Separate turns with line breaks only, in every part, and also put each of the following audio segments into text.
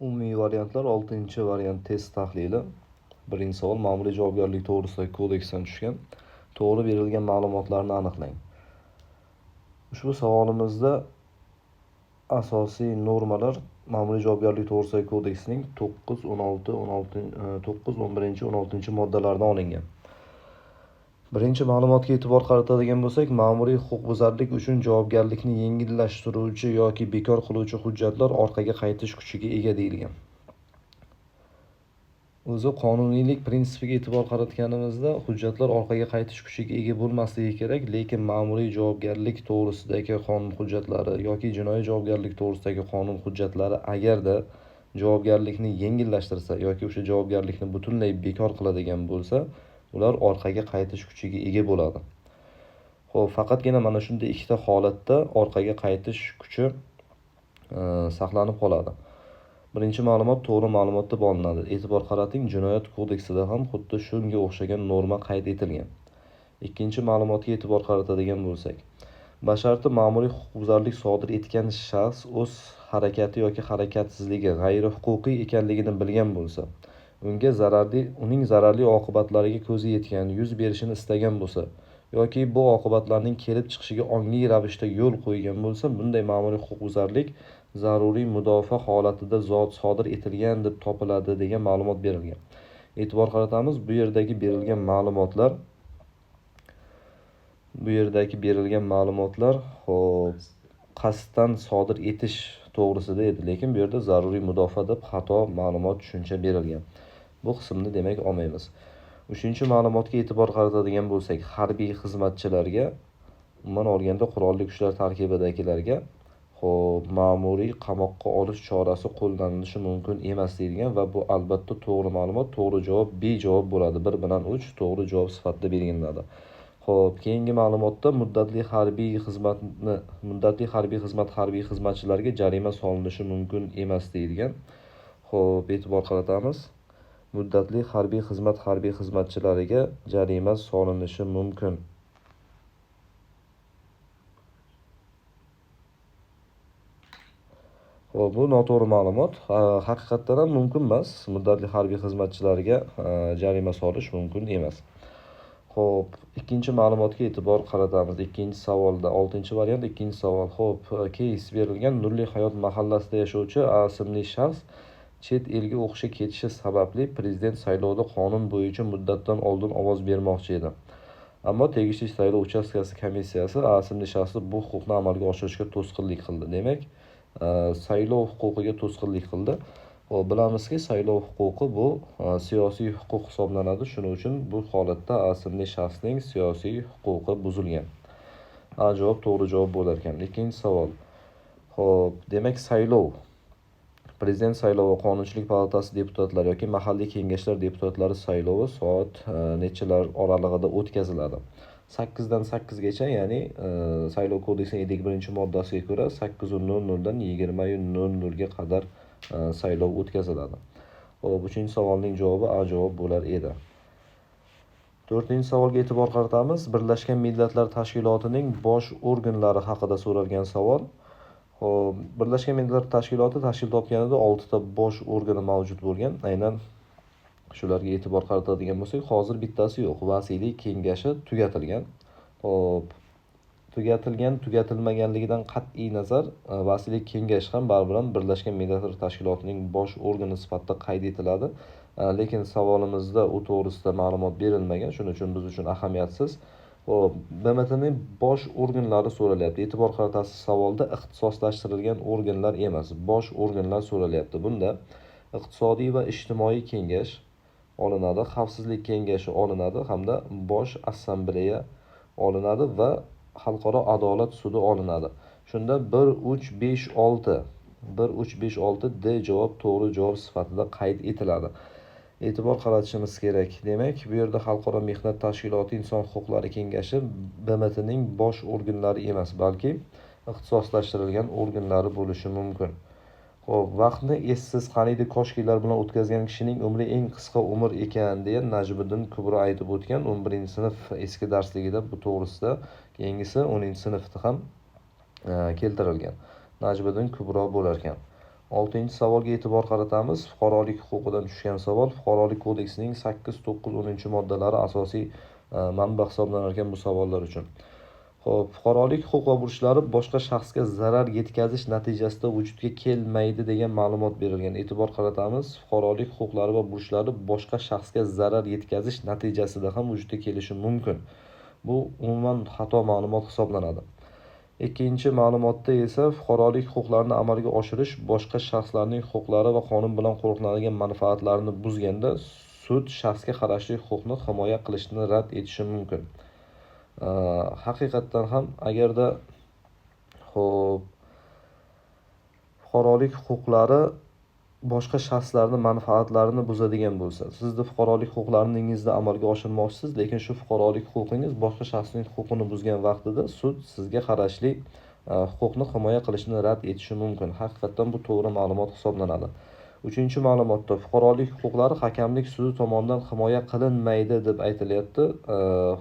Umumiy variantlar 6-variant test tahlili. Birinchi savol ma'muriy javobgarlik to'g'risidagi kodeksdan tushgan. To'g'ri berilgan ma'lumotlarni aniqlang. Ushbu savolimizda asosiy normalar ma'muriy javobgarlik to'g'risidagi kodeksning 9, 16, 16, 9, 11, 16 moddalaridan olingan. Birinchi ma'lumotga e'tibor qaratadigan bo'lsak, ma'muriy huquqbuzarlik uchun javobgarlikni yengillashtiruvchi yoki bekor qiluvchi hujjatlar orqaga qaytish kuchiga ega deyilgan. O'zi qonuniylik prinsipiga e'tibor qaratganimizda hujjatlar orqaga qaytish kuchiga ega bo'lmasligi kerak, lekin ma'muriy javobgarlik to'g'risidagi qonun hujjatlari yoki jinoiy javobgarlik to'g'risidagi qonun hujjatlari agarda javobgarlikni yengillashtirsa yoki o'sha javobgarlikni butunlay bekor qiladigan bo'lsa, ular orqaga qaytish kuchiga ega bo'ladi. Xo'p, faqatgina mana shunday ikkita holatda orqaga qaytish kuchi saqlanib qoladi. Birinchi ma'lumot to'g'ri ma'lumot deb olinadi. E'tibor qarating, jinoyat kodeksida ham xuddi shunga o'xshagan norma qayd etilgan. Ikkinchi ma'lumotga e'tibor qaratadigan bo'lsak, basharti ma'muriy huquqbuzarlik sodir etgan shaxs o'z harakati yoki harakatsizligi g'ayrihuquqiy ekanligini bilgan bo'lsa, unga zararli, uning zararli oqibatlariga ko'zi yetgan, yuz berishini istagan bo'lsa yoki bu oqibatlarning kelib chiqishiga ongli ravishda yo'l qo'ygan bo'lsa, bunday ma'muriy huquqbuzarlik zaruriy mudofaa holatida zot sodir etilgan deb topiladi degan ma'lumot berilgan. E'tibor qaratamiz, bu yerdagi berilgan ma'lumotlar, xo'p, qasddan sodir etish to'g'risida edi, lekin bu yerda zaruriy mudofaa deb xato ma'lumot tushuncha berilgan. Bu qismni demak olmaymiz. Uchinchi ma'lumotga e'tibor qaratadigan bo'lsak, harbiy xizmatchilarga, umuman olganda qurolli kuchlar tarkibidagilarga, xo'p, ma'muriy qamoqqa olish chorasi qo'llanilishi mumkin emas deyilgan va bu albatta to'g'ri ma'lumot, to'g'ri javob B javob bo'ladi. 1 bilan 3 to'g'ri javob sifatida belgilanadi. Xo'p, keyingi ma'lumotda muddatli harbiy xizmat harbiy xizmatchilarga jarima solinishi mumkin emas deyilgan. Xo'p, e'tibor qaratamiz. Muddatli harbiy xizmat harbiy xizmatchilariga jarima solinishi mumkin. Xo'p, bu noto'g'ri ma'lumot. Haqiqatdan ham mumkin emas. Muddatli harbiy xizmatchilarga jarima solish mumkin emas. Xo'p, ikkinchi ma'lumotga e'tibor qaratamiz. Ikkinchi savolda 6-variant ikkinchi savol. Xo'p, keys berilgan. Nurli Hayot mahallasida yashovchi A ismli shaxs chet elga o'qishga ketishi sababli prezident saylovida qonun bo'yicha muddatdan oldin ovoz bermoqchi edi. Ammo tegishli saylov uchastkasi komissiyasi A ismli shaxsni bu huquqni amalga oshirishga to'sqinlik qildi. Demak, saylov huquqiga to'sqinlik qildi. Xo'p, bilamizki, saylov huquqi bu siyosiy huquq hisoblanadi. Shuning uchun bu holatda A ismli shaxsning siyosiy huquqi buzilgan. A javob to'g'ri javob bo'lar ekan. Ikkinchi savol. Xo'p, demak, saylov prezident saylovi, qonunchilik palatasi deputatlari yoki mahalliy kengashlar deputatlari saylovi soat nechalar oralig'ida o'tkaziladi? 8 dan 8 gacha, ya'ni saylov kodeksining 51-moddasiga ko'ra 8:00 dan 20:00 ga qadar saylov o'tkaziladi. Xo'p, 3-savolning javobi A javob bo'lar edi. 4-savolga e'tibor qaratamiz. Birlashgan Millatlar Tashkilotining bosh organlari haqida so'ralgan savol. Xo'p, Birlashgan Millatlar Tashkiloti tashkil topganida 6 ta bosh organi mavjud bo'lgan. Aynan shularga e'tibor qaratadigan bo'lsak, hozir bittasi yo'q. Vasiylik kengashi tugatilgan. Xo'p, tugatilgan, tugatilmaganligidan qat'iy nazar, Vasiylik kengashi ham baribir ham Birlashgan Millatlar Tashkilotining bosh organi sifatida qayd etiladi. Lekin savolimizda u to'g'risida ma'lumot berilmagan, shuning uchun biz uchun ahamiyatsiz. Xo'p, BMTning bosh organlari so'ralyapti. E'tibor qaratasiz, savolda ixtisoslashtirilgan organlar emas, bosh organlar so'ralyapti. Bunda iqtisodiy va ijtimoiy kengash olinadi, xavfsizlik kengashi olinadi hamda bosh assambleya olinadi va xalqaro adolat sudi olinadi. Shunda 1 3 5 6 1 3 5 6 D javob to'g'ri javob sifatida qayd etiladi. E'tibor qaratishimiz kerak. Demak, bu yerda Xalqaro mehnat tashkiloti, inson huquqlari kengashi BMTning bosh organlari emas, balki ixtisoslashtirilgan organlari bo'lishi mumkin. Xo'p, vaqtni essiz qaniydi koshkilar bilan o'tkazgan kishining umri eng qisqa umr ekan deya Najmiddin Kubro aytib o'tgan 11-sinf eski darsligida bu to'g'risida, keyingisi 10-sinfda ham keltirilgan. Najmiddin Kubro bo'lar ekan. Oltinchi savolga e'tibor qaratamiz. Fuqarolik huquqidan tushgan savol. Fuqarolik kodeksining 8, 9, 10 moddalari asosiy manba hisoblanar ekan bu savollar uchun. Xo'p, fuqarolik huquq va burchlari boshqa shaxsga zarar yetkazish natijasida vujudga kelmaydi degan ma'lumot berilgan. E'tibor qaratamiz. Fuqarolik huquqlari va burchlari boshqa shaxsga zarar yetkazish natijasida ham vujudga kelishi mumkin. Bu umuman xato ma'lumot hisoblanadi. Ikkinchi ma'lumotda esa fuqarolik huquqlarini amalga oshirish boshqa shaxslarning huquqlari va qonun bilan qo'riqlanadigan manfaatlarini buzganda sud shaxsga qarashli huquqni himoya qilishni rad etishi mumkin. Haqiqatdan ham agarda xo'p fuqarolik huquqlari boshqa shaxslarning manfaatlarini buzadigan bo'lsa, sizni fuqarolik huquqlaringizni amalga oshirmoqchisiz, lekin shu fuqarolik huquqingiz boshqa shaxsning huquqini buzgan vaqtida sud sizga qarashli huquqni himoya qilishni rad etishi mumkin. Haqiqatdan bu to'g'ri ma'lumot hisoblanadi. Uchinchi ma'lumotda fuqarolik huquqlari hakamlik sudi tomonidan himoya qilinmaydi deb aytilyapti.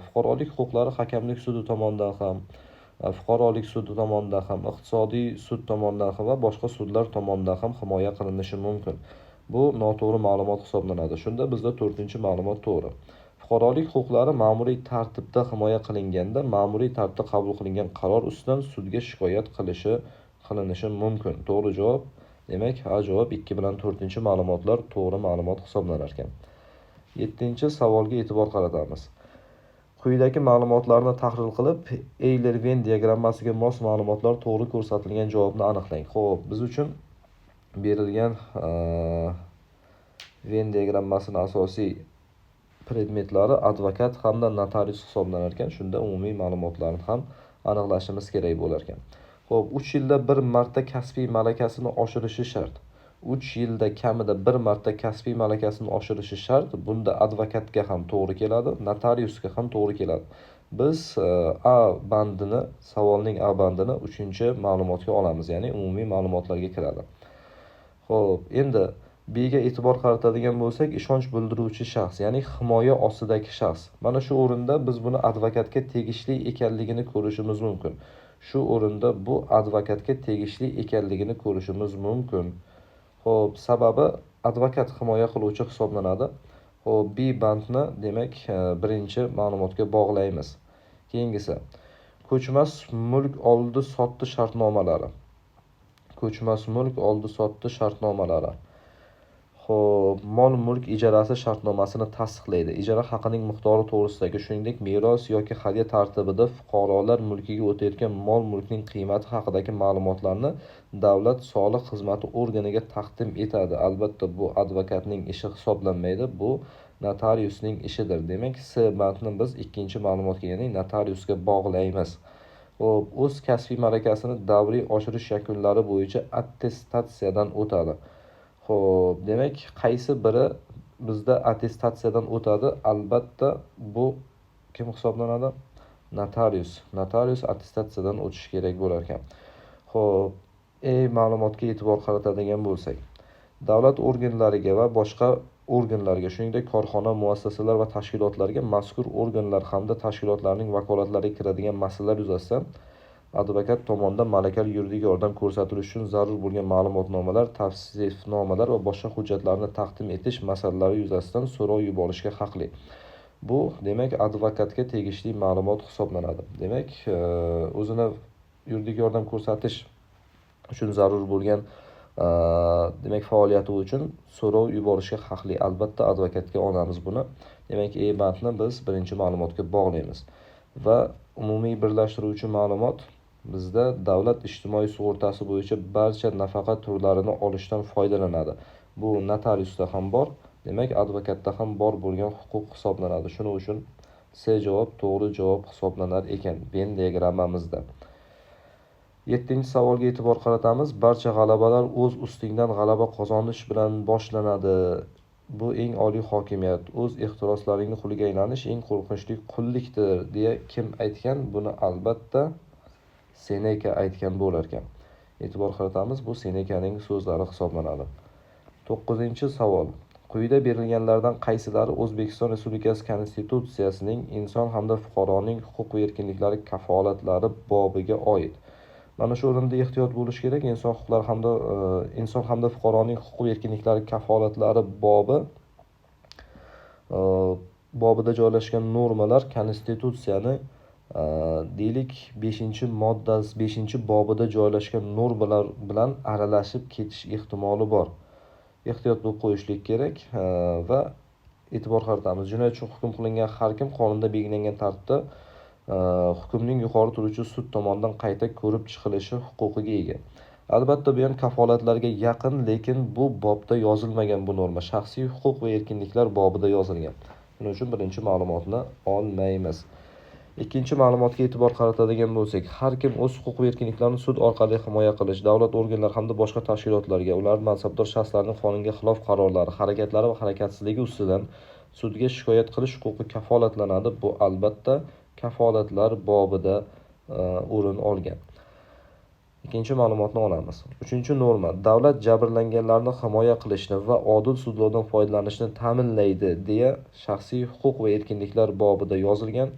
Fuqarolik huquqlari hakamlik sudi tomonidan ham, fuqarolik sudi tomonidan ham, iqtisodiy sud tomonidan ham va boshqa sudlar tomonidan ham himoya qilinishi mumkin. Bu noto'g'ri ma'lumot hisoblanadi. Shunda bizda to'rtinchi ma'lumot to'g'ri. Fuqarolik huquqlari ma'muriy tartibda himoya qilinganda ma'muriy tartibda qabul qilingan qaror ustidan sudga shikoyat qilinishi mumkin. To'g'ri javob, demak, A javob 2 bilan 4 ma'lumotlar to'g'ri ma'lumot hisoblanar ekan. 7 savolga e'tibor qaratamiz. Quyidagi ma'lumotlarni tahlil qilib, Eyler-Venn diagrammasiga mos ma'lumotlar to'g'ri ko'rsatilgan javobni aniqlang. Xo'p, biz uchun berilgan Venn diagrammasining asosiy predmetlari advokat hamda notarius hisoblanar ekan. Shunda umumiy ma'lumotlarni ham aniqlashimiz kerak bo'lar ekan. Xo'p, 3 yilda bir marta kasbiy malakasini oshirishi shart. 3 yilda kamida bir marta kasbiy malakasini oshirishi shart. Bunda advokatga ham to'g'ri keladi, notariusga ham to'g'ri keladi. Biz A bandini, savolning A bandini 3-ma'lumotga olamiz, ya'ni umumiy ma'lumotlarga kiradi. Xo'p, endi B ga e'tibor qaratadigan bo'lsak, ishonch bildiruvchi shaxs, ya'ni himoya ostidagi shaxs. Mana shu o'rinda biz buni advokatga tegishli ekanligini ko'rishimiz mumkin. Shu o'rinda bu advokatga tegishli ekanligini ko'rishimiz mumkin. Xo'p, sababi advokat himoya qiluvchi hisoblanadi. Xo'p, B bandni demak birinchi ma'lumotga bog'laymiz. Keyingisi ko'chmas mulk oldi-sotdi shartnomalari. Ko'chmas mulk oldi-sotdi shartnomalari. Xo'p, mol-mulk ijarasi shartnomasini tasdiqlaydi. Ijara haqining miqdori to'g'risidagi, shuningdek, meros yoki hadya tartibida fuqarolar mulkiga o'tayotgan mol-mulkning qiymati haqidagi ma'lumotlarni davlat soliq xizmati organiga taqdim etadi. Albatta, bu advokatning ishi hisoblanmaydi, bu notariusning ishidir. Demak, S bandni biz ikkinchi ma'lumotga, ya'ni notariusga bog'laymiz. Xo'p, o'z kasbiy malakasini davriy oshirish yakunlari bo'yicha attestatsiyadan o'tadi. Xo'p, demak, qaysi biri bizda attestatsiyadan o'tadi? Albatta, bu kim hisoblanadi? Notarius. Notarius attestatsiyadan o'tishi kerak bo'lar ekan. Xo'p, ma'lumotga e'tibor qaratadigan bo'lsak, davlat organlariga va boshqa organlarga, shuningdek, korxona, muassasalar va tashkilotlarga mazkur organlar hamda tashkilotlarning vakolatlariga kiradigan masalalar yuzasidan advokat tomonidan malakali yuridik yordam ko'rsatilishi uchun zarur bo'lgan ma'lumotnomalar, tavsifnomalar va boshqa hujjatlarni taqdim etish masalalari yuzasidan so'rov yuborishga haqli. Bu, demak, advokatga tegishli ma'lumot hisoblanadi. Demak, o'zini yuridik yordam ko'rsatish uchun zarur bo'lgan demak faoliyati uchun so'rov yuborishga haqli. Albatta, advokatga olamiz buni. Demak, E bandni biz birinchi ma'lumotga bog'laymiz. Va umumiy birlashtiruvchi ma'lumot bizda davlat ijtimoiy sug'urtasi bo'yicha barcha nafaqa turlarini olishdan foydalanadi. Bu notariusda ham bor, demak, advokatda ham bor bo'lgan huquq hisoblanadi. Shuning uchun C javob to'g'ri javob hisoblanar ekan Venn diagrammamizda. 7-savolga e'tibor qaratamiz. Barcha g'alabalar o'z ustingdan g'alaba qozonish bilan boshlanadi. Bu eng oliy hokimiyat. O'z ehtiroslaringning quliga aylanish eng qo'rqinchli qullikdir deya kim aytgan? Buni albatta Seneka aytgan bo'lar ekan. E'tibor qaratamiz, bu Senekaning so'zlari hisoblanadi. 9-savol. Quyida berilganlardan qaysilari O'zbekiston Respublikasi Konstitutsiyasining inson hamda fuqaroning huquq va erkinliklari kafolatlari bobiga oid? Mana shu o'rinda ehtiyot bo'lish kerak. Inson huquqlari hamda inson hamda fuqaroning huquq va erkinliklari kafolatlari bobida joylashgan normalar Konstitutsiyani deylik 5-moddasi 5-bobida joylashgan normalar bilan aralashib ketish ehtimoli bor. Ehtiyot bo'lib qo'yishlik kerak va e'tibor qaratamiz. Jinoyat uchun hukm qilingan har kim qonunda belgilangan tartibda hukmning yuqori turuvchi sud tomonidan qayta ko'rib chiqilishi huquqiga ega. Albatta bu ham kafolatlarga yaqin, lekin bu bobda yozilmagan bu norma. Shaxsiy huquq va erkinliklar bobida yozilgan. Shuning uchun birinchi ma'lumotni olmaymiz. Ikkinchi ma'lumotga e'tibor qaratadigan bo'lsak, har kim o'z huquq va erkinliklarini sud orqali himoya qilish, davlat organlari hamda boshqa tashkilotlarga, ular mansabdor shaxslarning qonunga xilof qarorlari, harakatlari va harakatsizligi ustidan sudga shikoyat qilish huquqi kafolatlanadi. Bu albatta kafolatlar bobida o'rin olgan. Ikkinchi ma'lumotni olamiz. Uchinchi norma: davlat jabrlanganlarni himoya qilishni va odil sudlovdan foydalanishni ta'minlaydi deya shaxsiy huquq va erkinliklar bobida yozilgan.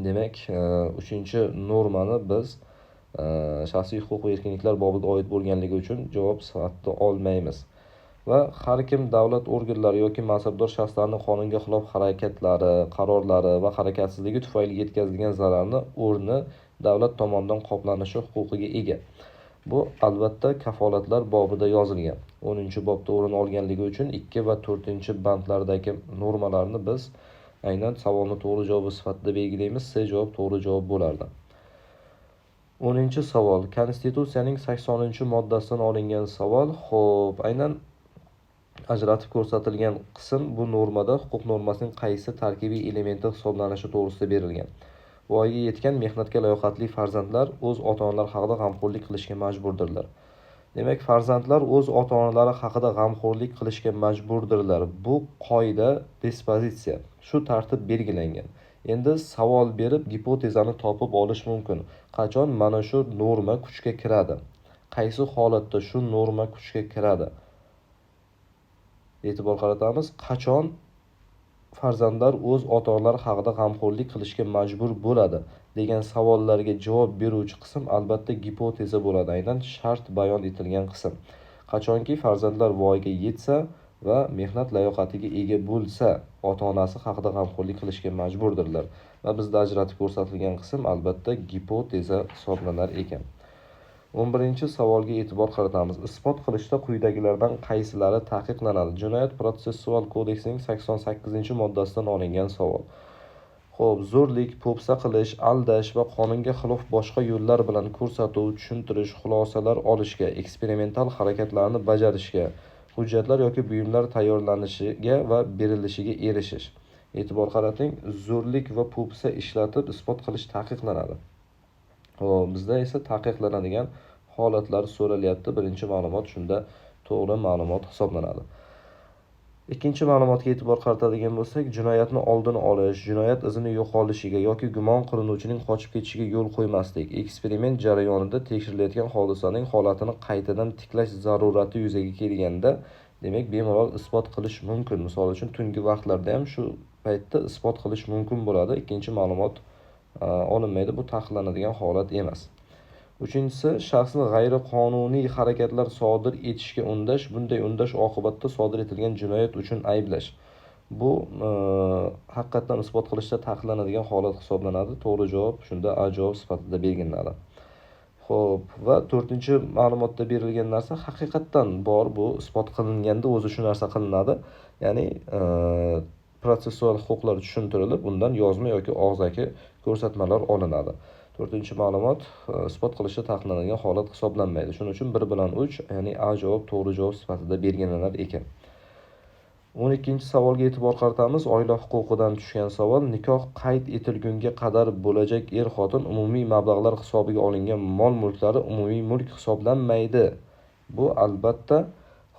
Demak, uchinchi normani biz shaxsiy huquq va erkinliklar bobiga oid bo'lganligi uchun javob sifatida olmaymiz. Va har kim davlat organlari yoki mansabdor shaxslarning qonunga xilof harakatlari, qarorlari va harakatsizligi tufayli yetkazilgan zararni o'rni davlat tomonidan qoplanishi huquqiga ega. Bu albatta kafolatlar bobida yozilgan. 10-bobda o'rin olganligi uchun 2 va 4-bandlardagi normalarni biz aynan savolni to'g'ri javobi sifatida belgilaymiz. C javob to'g'ri javob bo'lardi. 10-savol. Konstitutsiyaning 80-moddasidan olingan savol. Xo'p, aynan ajratib ko'rsatilgan qism bu normada huquq normasining qaysi tarkibiy elementi hisoblanishi to'g'risida berilgan. Voyaga yetgan mehnatga layoqatli farzandlar o'z ota-onalari haqida g'amxo'rlik qilishga majburdirlar. Demak, farzandlar o'z ota-onalari haqida g'amxo'rlik qilishga majburdirlar. Bu qoida, dispozitsiya. Shu tartib belgilangan. Endi savol berib gipotezani topib olish mumkin. Qachon mana shu norma kuchga kiradi? Qaysi holatda shu norma kuchga kiradi? E'tibor qaratamiz, qachon farzandlar o'z ota-onalari haqida g'amxo'rlik qilishga majbur bo'ladi degan savollarga javob beruvchi qism albatta gipoteza bo'ladi. Aynan shart bayon etilgan qism. Qachonki farzandlar voyaga yetsa va mehnat layoqatiga ega bo'lsa, ota-onasi haqida g'amxo'rlik qilishga majburdirlar. Va bizda ajratib ko'rsatilgan qism albatta gipoteza hisoblanar ekan. 11-savolga e'tibor qaratamiz. Isbot qilishda quyidagilardan qaysilari taqiqlanadi? Jinoyat protsessual kodeksining 88-moddasidan olingan savol. Xo'p, zo'rlik, po'pisa qilish, aldash va qonunga xilof boshqa yo'llar bilan ko'rsatuv, tushuntirish, xulosalar olishga, eksperimental harakatlarni bajarishga, hujjatlar yoki buyumlar tayyorlanishiga va berilishiga erishish. E'tibor qarating, zo'rlik va po'pisa ishlatib isbot qilish taqiqlanadi. Xo'p, bizda esa taqiqlanadigan holatlar so'ralyapti. Birinchi ma'lumot shunda to'g'ri ma'lumot hisoblanadi. Ikkinchi ma'lumotga e'tibor qaratadigan bo'lsak, jinoyatni oldini olish, jinoyat izini yo'qolishiga yoki gumon qilinuvchining qochib ketishiga yo'l qo'ymaslik, eksperiment jarayonida tekshirilayotgan hodisaning holatini qaytadan tiklash zarurati yuzaga kelganda, demak, bemalol isbot qilish mumkin. Misol uchun, tungi vaqtlarda ham shu paytda isbot qilish mumkin bo'ladi. Ikkinchi ma'lumot olinmaydi, bu taqiqlanadigan holat emas. Uchinchisi, shaxsni g'ayriqonuniy harakatlar sodir etishga undash, bunday undash oqibatida sodir etilgan jinoyat uchun ayblash. Bu haqiqatdan isbot qilishda taqiqlanadigan holat hisoblanadi. To'g'ri javob shunda A javob sifatida belgilanadi. Xo'p, va to'rtinchi ma'lumotda berilgan narsa haqiqatdan bor, bu isbot qilinganda o'zi shu narsa qilinadi. Ya'ni protsessual huquqlar tushuntirilib, undan yozma yoki og'zaki ko'rsatmalar olinadi. To'rtinchi ma'lumot isbot qilishda taqiqlanadigan holat hisoblanmaydi. Shuning uchun 1 bilan 3, ya'ni A javob to'g'ri javob sifatida belgilanar ekan. 12-savolga e'tibor qaratamiz. Oila huquqidan tushgan savol. Nikoh qayd etilgunga qadar bo'lajak er-xotin umumiy mablag'lar hisobiga olingan mol-mulklari umumiy mulk hisoblanmaydi. Bu albatta,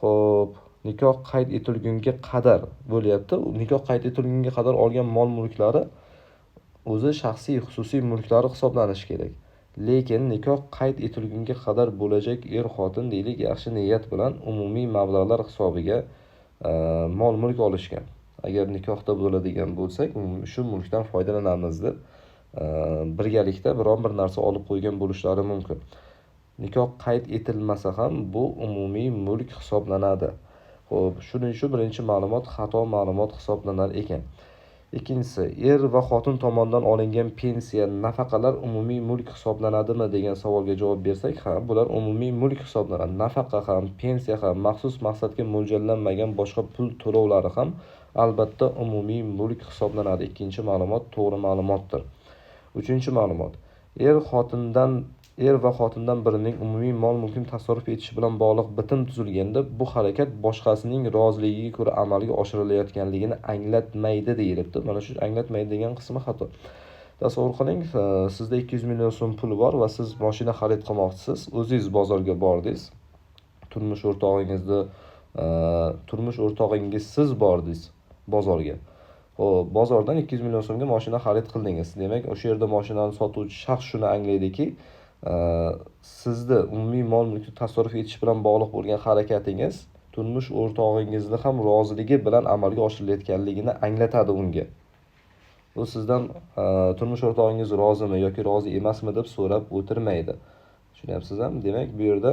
xo'p, nikoh qayd etilgunga qadar bo'lyapti. Nikoh qayd etilgunga qadar olgan mol-mulklari o'zi shaxsiy, xususiy mulklari hisoblanishi kerak. Lekin nikoh qayd etilgunga qadar bo'lajak er-xotin deylik yaxshi niyat bilan umumiy mablag'lar hisobiga mol-mulk olishgan. Agar nikohda bo'ladigan bo'lsak, shu mulkdan foydalanamiz deb birgalikda biron bir narsa olib qo'ygan bo'lishlari mumkin. Nikoh qayd etilmasa ham bu umumiy mulk hisoblanadi. Xo'p, shuning uchun birinchi ma'lumot xato ma'lumot hisoblanar ekan. Ikkinchisi, er va xotin tomonidan olingan pensiya, nafaqalar umumiy mulk hisoblanadimi degan savolga javob bersak, ha, bular umumiy mulk hisoblanadi. Nafaqa ham, pensiya ham, maxsus maqsadga mo'ljallanmagan boshqa pul to'lovlari ham albatta umumiy mulk hisoblanadi. Ikkinchi ma'lumot to'g'ri ma'lumotdir. Uchinchi ma'lumot, er va xotindan birining umumiy mol-mulkni tasarruf etishi bilan bog'liq bitim tuzilganda bu harakat boshqasining roziligiga ko'ra amalga oshirilayotganligini anglatmaydi deyilibdi. Mana shu anglatmaydi degan qismi xato. Tasavvur qiling, sizda 200 million so'm pul bor va siz mashina xarid qilmoqchisiz. O'zingiz bozorga bordingiz. Turmush o'rtog'ingizsiz bordingiz bozorga. Xo'p, bozordan 200 million so'mga mashina xarid qildingiz. Demak, o'sha yerda mashinani sotuvchi shaxs shuni anglaydiki, sizni umumiy mol-mulkni tasarruf etish bilan bog'liq bo'lgan harakatingiz turmush o'rtog'ingizni ham roziligi bilan amalga oshirilayotganligini anglatadi unga. U sizdan turmush o'rtog'ingiz rozimi yoki rozi emasmi deb so'rab o'tirmaydi. Tushunyapsizmi? Demak, bu yerda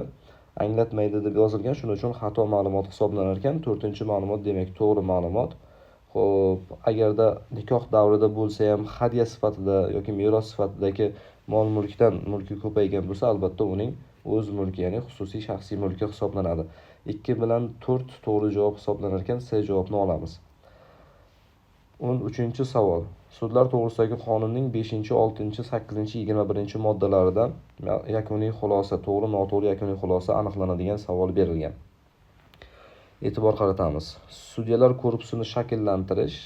anglatmaydi deb yozilgan, shuning uchun xato ma'lumot hisoblanar ekan. To'rtinchi ma'lumot demak to'g'ri ma'lumot. Xo'p, agarda nikoh davrida bo'lsa ham hadya sifatida yoki meros sifatidagi mol-mulkdan mulki ko'paygan bo'lsa, albatta uning o'z mulki, ya'ni xususiy shaxsiy mulki hisoblanadi. 2 bilan 4 to'g'ri javob hisoblanar ekan, C javobni olamiz. 13-savol. Sudlar to'g'risidagi qonunning 5, 6, 8, 21 moddalaridan yakuniy xulosa, to'g'ri noto'g'ri yakuniy xulosa aniqlanadigan savol berilgan. E'tibor qaratamiz. Sudyalar korpusini shakllantirish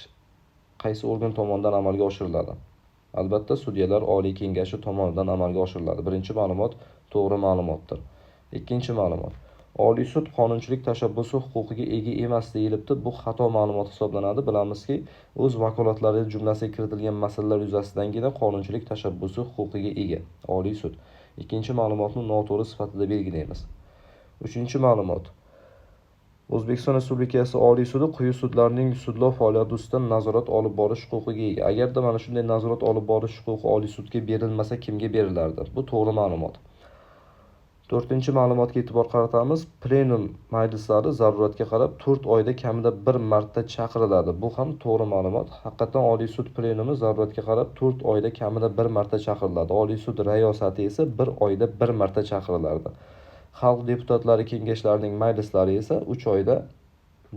qaysi organ tomonidan amalga oshiriladi? Albatta, Sudyalar Oliy Kengashi tomonidan amalga oshiriladi. Birinchi ma'lumot to'g'ri ma'lumotdir. Ikkinchi ma'lumot. Oliy sud qonunchilik tashabbusi huquqiga ega emas deyilibdi. Bu xato ma'lumot hisoblanadi. Bilamizki, o'z vakolatlari jumlasiga kiritilgan masalalar yuzasidangina qonunchilik tashabbusi huquqiga ega Oliy sud. Ikkinchi ma'lumotni noto'g'ri sifatida belgilaymiz. Uchinchi ma'lumot. O'zbekiston Respublikasi Oliy sudi quyi sudlarning sudlov faoliyati ustidan nazorat olib borish huquqiga ega. Agarda mana shunday nazorat olib borish huquqi Oliy sudga berilmasa, kimga berilardi? Bu to'g'ri ma'lumot. To'rtinchi ma'lumotga e'tibor qaratamiz. Plenum majlislari zaruratga qarab 4 oyda kamida bir marta chaqiriladi. Bu ham to'g'ri ma'lumot. Haqiqatan Oliy sud plenumi zaruratga qarab 4 oyda kamida bir marta chaqiriladi. Oliy sud rayosati esa 1 oyda bir marta chaqirilardi. Xalq deputatlari kengashlarining majlislari esa 3 oyda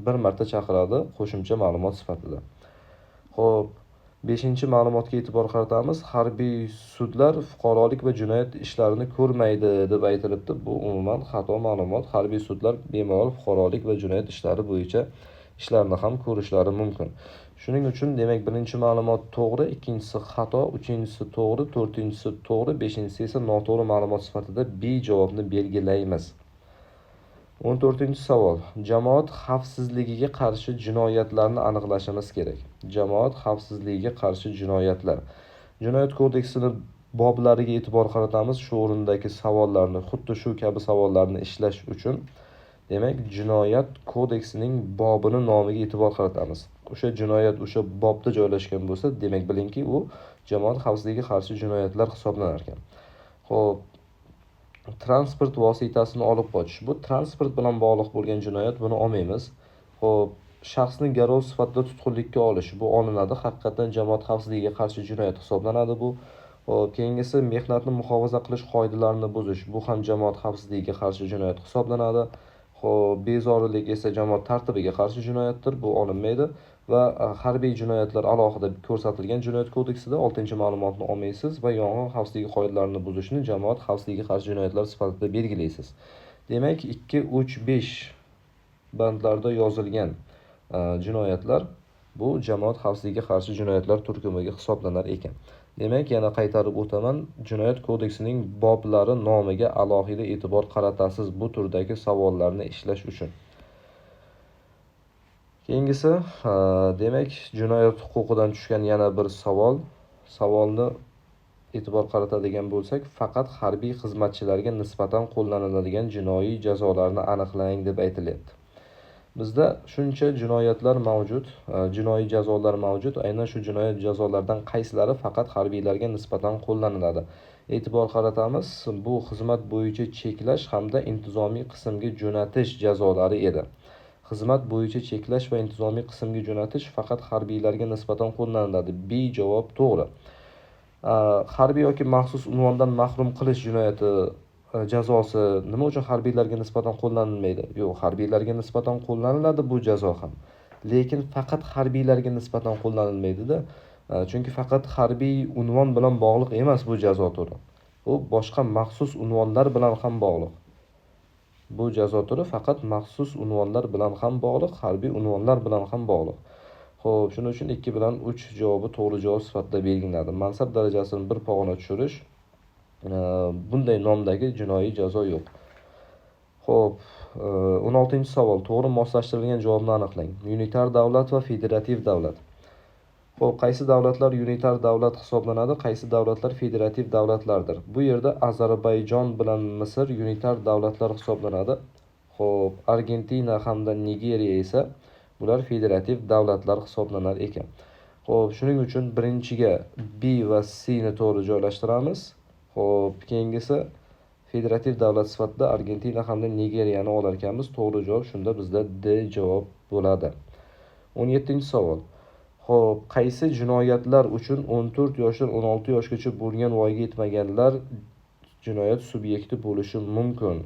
bir marta chaqiradi, qo'shimcha ma'lumot sifatida. Xo'p, 5-ma'lumotga e'tibor qaratamiz. Harbiy sudlar fuqarolik va jinoyat ishlarini ko'rmaydi deb aytilibdi. Bu umuman xato ma'lumot. Harbiy sudlar bemalol fuqarolik va jinoyat ishlari bo'yicha ishlarni ham ko'rishlari mumkin. Shuning uchun demak birinchi ma'lumot to'g'ri, ikkinchisi xato, uchinchisi to'g'ri, to'rtinchisi to'g'ri, beshinchisi esa noto'g'ri ma'lumot sifatida B javobni belgilaymiz. 14-savol. Jamoat xavfsizligiga qarshi jinoyatlarni aniqlashimiz kerak. Jamoat xavfsizligiga qarshi jinoyatlar. Jinoyat kodeksini boblariga e'tibor qaratamiz. Shu o'rindagi savollarni, xuddi shu kabi savollarni ishlash uchun demak jinoyat kodeksining bobini nomiga e'tibor qaratamiz. O'sha jinoyat o'sha bobda joylashgan bo'lsa, demak bilingki, u jamoat xavfsizligiga qarshi jinoyatlar hisoblanar ekan. Xo'p, transport vositasini olib qochish. Bu transport bilan bog'liq bo'lgan jinoyat, buni olmaymiz. Xo'p, shaxsni garov sifatida tutqunlikka olish, bu olinadi. Haqiqatan jamoat xavfsizligiga qarshi jinoyat hisoblanadi bu. Xo'p, keyingisi mehnatni muhofaza qilish qoidalarini buzish, bu ham jamoat xavfsizligiga qarshi jinoyat hisoblanadi. Xo'p, bezorilik esa jamoat tartibiga qarshi jinoyatdir, bu olinmaydi va harbiy jinoyatlar alohida ko'rsatilgan jinoyat kodeksida 6-ma'lumotni olmaysiz va yong'in xavfsizligi qoidalarini buzishni jamoat xavfsizligiga qarshi jinoyatlar sifatida belgilaysiz. Demak, 2, 3, 5 bandlarda yozilgan jinoyatlar bu jamoat xavfsizligiga qarshi jinoyatlar turkumiga hisoblanar ekan. Demak, yana qaytarib o'taman, jinoyat kodeksining boblari nomiga alohida e'tibor qaratasiz bu turdagi savollarni ishlash uchun. Keyingisi, demak, jinoyat huquqidan tushgan yana bir savol. Savolni e'tibor qaratadigan bo'lsak, faqat harbiy xizmatchilarga nisbatan qo'llaniladigan jinoiy jazolarni aniqlang deb aytilyapti. Bizda shuncha jinoyatlar mavjud, jinoiy jazolar mavjud. Aynan shu jinoyat jazolaridan qaysilari faqat harbiylarga nisbatan qo'llaniladi? E'tibor qaratamiz, bu xizmat bo'yicha cheklash hamda intizomiy qismga jo'natish jazolari edi. Xizmat bo'yicha cheklash va intizomiy qismga jo'natish faqat harbiylarga nisbatan qo'llaniladi. B javob to'g'ri. Harbiy yoki maxsus unvondan mahrum qilish jinoyati jazosi nima uchun harbiylarga nisbatan qo'llanilmaydi? Yo'q, harbiylarga nisbatan qo'llaniladi bu jazo ham. Lekin faqat harbiylarga nisbatan qo'llanilmaydi-da. Chunki faqat harbiy unvon bilan bog'liq emas bu jazo turi. Bu boshqa maxsus unvonlar bilan ham bog'liq. Bu jazo turi faqat maxsus unvonlar bilan ham bog'liq, harbiy unvonlar bilan ham bog'liq. Xo'p, shuning uchun 2 bilan 3 javobi to'g'ri javob sifatida belgilanadi. Mansab darajasini bir pog'ona tushirish, bunday nomdagi jinoiy jazo yo'q. Xo'p, 16-savol. To'g'ri moslashtirilgan javobni aniqlang. Unitar davlat va federativ davlat. Xo'p, qaysi davlatlar unitar davlat hisoblanadi, qaysi davlatlar federativ davlatlardir? Bu yerda Ozarbayjon bilan Misr unitar davlatlar hisoblanadi. Xo'p, Argentina hamda Nigeriya esa bular federativ davlatlar hisoblanar ekan. Xo'p, shuning uchun birinchiga B va C ni to'g'ri joylashtiramiz. Xo'p, keyingisi federativ davlat sifatida Argentina hamda Nigeriyani olar ekanmiz. To'g'ri javob shunda bizda D javob bo'ladi. 17-savol. Xo'p, qaysi jinoyatlar uchun 14 yoshdan 16 yoshgacha bo'lgan voyaga yetmaganlar jinoyat subyekti bo'lishi mumkin?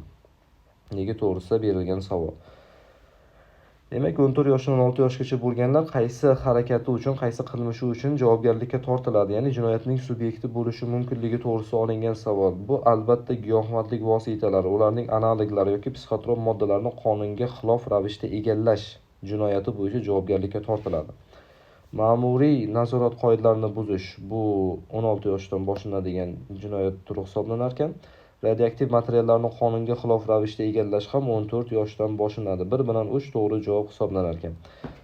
Nega to'g'risida berilgan savol. Demak, 14 yoshdan 16 yoshgacha bo'lganlar qaysi harakati uchun, qaysi qilmishi uchun javobgarlikka tortiladi? Ya'ni jinoyatning subyekti bo'lishi mumkinligi to'g'risida olingan savol. Bu albatta giyohvandlik vositalari, ularning analoglari yoki psixotrop moddalarni qonunga xilof ravishda egallash jinoyati bo'yicha javobgarlikka tortiladi. Ma'muriy nazorat qoidalarini buzish bu 16 yoshdan boshlanadigan jinoyat turi hisoblanar ekan. Radioaktiv materiallarni qonunga xilof ravishda egallash ham 14 yoshdan boshlanadi. 1 bilan 3 to'g'ri javob hisoblanar ekan.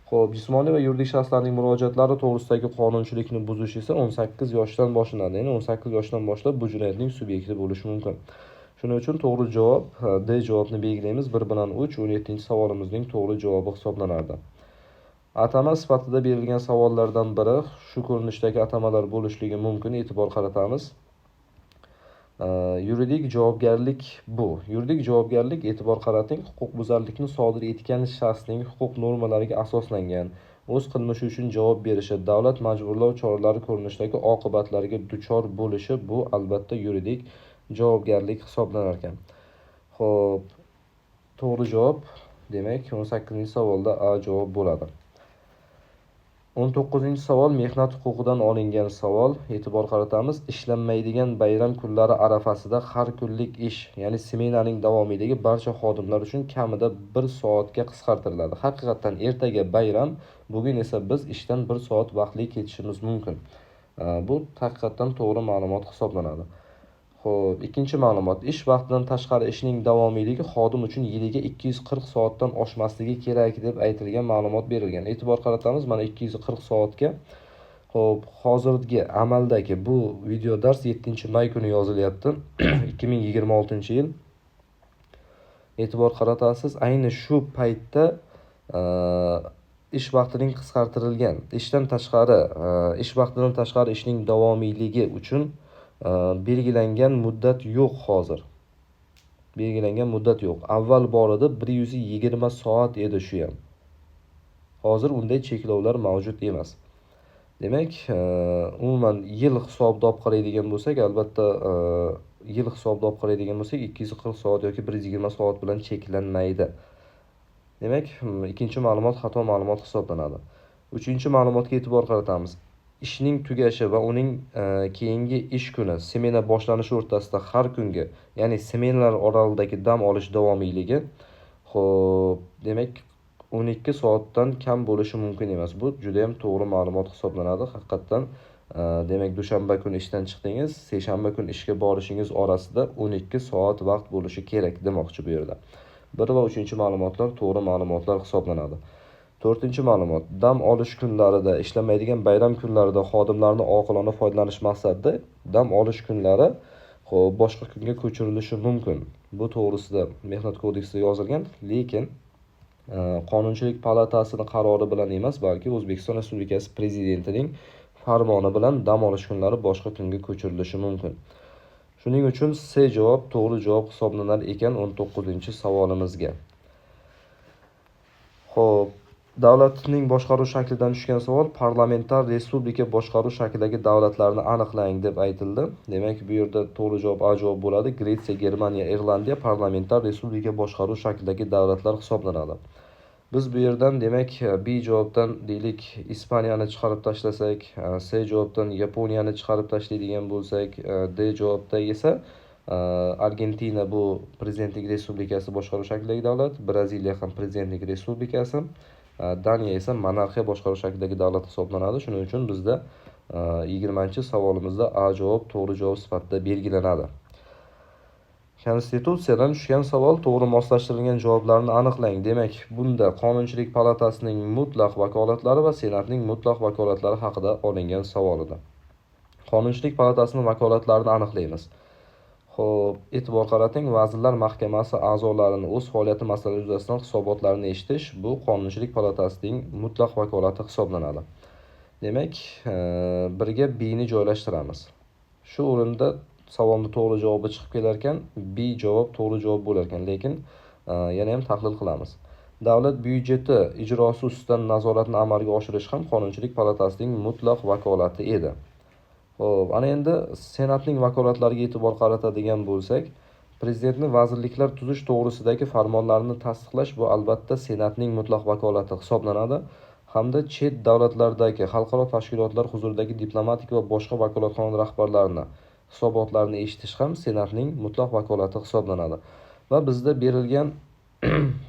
Xo'p, jismoniy va yuridik shaxslarning murojaatlari to'g'risidagi qonunchilikni buzish esa 18 yoshdan boshlanadi. Ya'ni 18 yoshdan boshlab bu jinoyatning subyekti bo'lishi mumkin. Shuning uchun to'g'ri javob D javobni belgilaymiz. 1 bilan 3 17-savolimizning to'g'ri javobi hisoblanardi. Atama sifatida berilgan savollardan biri shu ko'rinishdagi atamalar bo'lishligi mumkin. E'tibor qaratamiz. Yuridik javobgarlik bu. Yuridik javobgarlik, e'tibor qarating, huquqbuzarlikni sodir etgan shaxsning huquq normalariga asoslangan o'z qilmishi uchun javob berishi, davlat majburlov choralari ko'rinishidagi oqibatlarga duchor bo'lishi bu albatta yuridik javobgarlik hisoblanar ekan. Xo'p, to'g'ri javob demak 18-savolda A javob bo'ladi. 19-savol mehnat huquqidan olingan savol. E'tibor qaratamiz. Ishlanmaydigan bayram kunlari arafasida har kunlik ish, ya'ni smenaning davomiyligi barcha xodimlar uchun kamida 1 soatga qisqartiriladi. Haqiqatan ertaga bayram, bugun esa biz ishdan 1 soat vaqtli ketishimiz mumkin. Bu haqiqatan to'g'ri ma'lumot hisoblanadi. Xo'p, ikkinchi ma'lumot. Ish vaqtidan tashqari ishning davomiyligi xodim uchun yiliga 240 soatdan oshmasligi kerak deb aytilgan ma'lumot berilgan. E'tibor qaratamiz, mana 240 soatga. Xo'p, hozirgi amaldagi bu video dars 7-may kuni yozilyapti. 2026-yil. E'tibor qaratasiz, ayni shu paytda ish vaqtining qisqartirilgan, ishdan tashqari, ish vaqtidan tashqari ishning davomiyligi uchun belgilangan muddat yo'q hozir. Belgilangan muddat yo'q. Avval bor edi, 120 soat edi shu ham. Hozir unday cheklovlar mavjud emas. Demak, umuman yil hisobida olib qaraydigan bo'lsak, albatta yil hisobida olib qaraydigan bo'lsak, 240 soat yoki 120 soat bilan cheklanmaydi. Demak, ikkinchi ma'lumot xato ma'lumot hisoblanadi. Uchinchi ma'lumotga e'tibor qaratamiz. Ishning tugashi va uning keyingi ish kuni, smena boshlanishi o'rtasida har kungi, ya'ni smenalar oralig'idagi dam olish davomiyligi, xo'p, demak 12 soatdan kam bo'lishi mumkin emas. Bu juda ham to'g'ri ma'lumot hisoblanadi. Haqiqatdan, demak, dushanba kuni ishdan chiqdingiz, seshanba kuni ishga borishingiz orasida 12 soat vaqt bo'lishi kerak demoqchi bu yerda. 1 va 3-ma'lumotlar to'g'ri ma'lumotlar hisoblanadi. 4-ma'lumot. Dam olish kunlarida, ishlamaydigan bayram kunlarida xodimlarni oqilona foydalanish maqsadida dam olish kunlari, xo'p, boshqa kunga ko'chirilishi mumkin. Bu to'g'risida Mehnat kodeksida yozilgan, lekin Qonunchilik palatasining qarori bilan emas, balki O'zbekiston Respublikasi Prezidentining farmoni bilan dam olish kunlari boshqa kunga ko'chirilishi mumkin. Shuning uchun C javob to'g'ri javob hisoblanar ekan 19-savolimizga. Xo'p, davlatning boshqaruv shaklidan tushgan savol parlamentar respublika boshqaruv shaklidagi davlatlarni aniqlang deb aytildi. Demak, bu yerda to'g'ri javob A javob bo'ladi. Gretsiya, Germaniya, Irlandiya parlamentar respublika boshqaruv shaklidagi davlatlar hisoblanadi. Biz bu yerdan demak B javobdan deylik Ispaniyani chiqarib tashlasak, C javobdan Yaponiyani chiqarib tashlaydigan bo'lsak, D javobda esa Argentina bu prezidentlik respublikasi boshqaruv shaklidagi davlat, Braziliya ham prezidentlik respublikasi, Daniya esa monarxiya boshqaruv shaklidagi davlat hisoblanadi. Shuning uchun bizda 20-savolimizda A javob to'g'ri javob sifatida belgilanadi. Konstitutsiyadan tushgan savol to'g'ri moslashtirilgan javoblarni aniqlang. Demak, bunda Qonunchilik palatasining mutlaq vakolatlari va Senatning mutlaq vakolatlari haqida olingan savol edi. Qonunchilik palatasining vakolatlarini aniqlaymiz. Xo'p, e'tibor qarating, Vazirlar Mahkamasi a'zolarini o'z faoliyati masalalari yuzasidan hisobotlarini eshitish bu Qonunchilik palatasining mutlaq vakolati hisoblanadi. Demak, birga B ni joylashtiramiz. Shu o'rinda savolning to'g'ri javobi chiqib kelar ekan, B javob to'g'ri javob bo'lar ekan, lekin yana ham tahlil qilamiz. Davlat byudjeti ijrosi ustidan nazoratni amalga oshirish ham Qonunchilik palatasining mutlaq vakolati edi. Xo'p, ana endi Senatning vakolatlariga e'tibor qaratadigan bo'lsak, prezidentni vazirliklar tuzish to'g'risidagi farmonlarini tasdiqlash bu albatta Senatning mutlaq vakolati hisoblanadi hamda chet davlatlardagi xalqaro tashkilotlar huzuridagi diplomatik va boshqa vakolatxona rahbarlarini hisobotlarini eshitish ham Senatning mutlaq vakolati hisoblanadi. Va bizda berilgan